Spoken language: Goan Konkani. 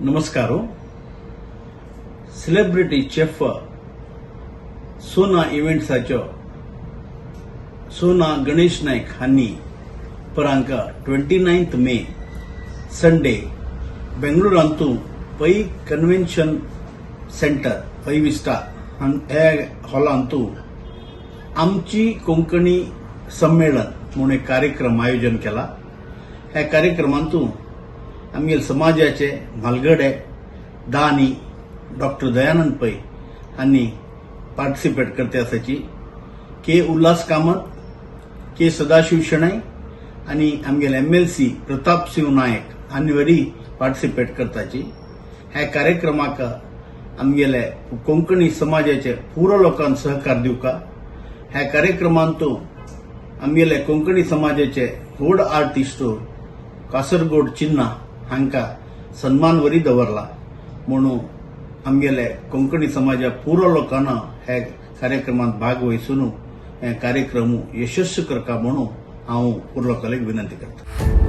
नमस्कार. सेलिब्रिटी शेफ सोना इव्हेंट्साच्यो सोना गणेश नाईक हांणी परांका 29th May, Sunday, बेंगळुरांतू Pai convention centre, Pai vista ह्या हॉलांतू आमची कोंकणी संमेलन म्हणून एक कार्यक्रम आयोजन केला. ह्या कार्यक्रमांतू आमगेले समाजाचे म्हालगडे दानी डॉक्टर दयानंद पै हांणी पार्टिसिपेट करते आसाची. के उल्हास कामत, के सदाशिव शणै आनी आमगेले एमएलसी प्रताप सिंह नायक हांणी वरी पार्टिसिपेट करताची. ह्या कार्यक्रमाक आमगेले कोंकणी समाजाचे पुरो लोकांक सहकार दिवका. ह्या कार्यक्रमांतू आमगेले कोंकणी समाजाचे व्हड आर्टिस्ट कासरगोड चिन्ना हांकां सन्मान वरी दवरला. म्हणून आमगेले कोंकणी समाजा पुरो लोकांना ह्या कार्यक्रमात भाग वहिसून हे कार्यक्रम यशस्वी करका म्हणून हांव पुरो लोकांक विनंती करता.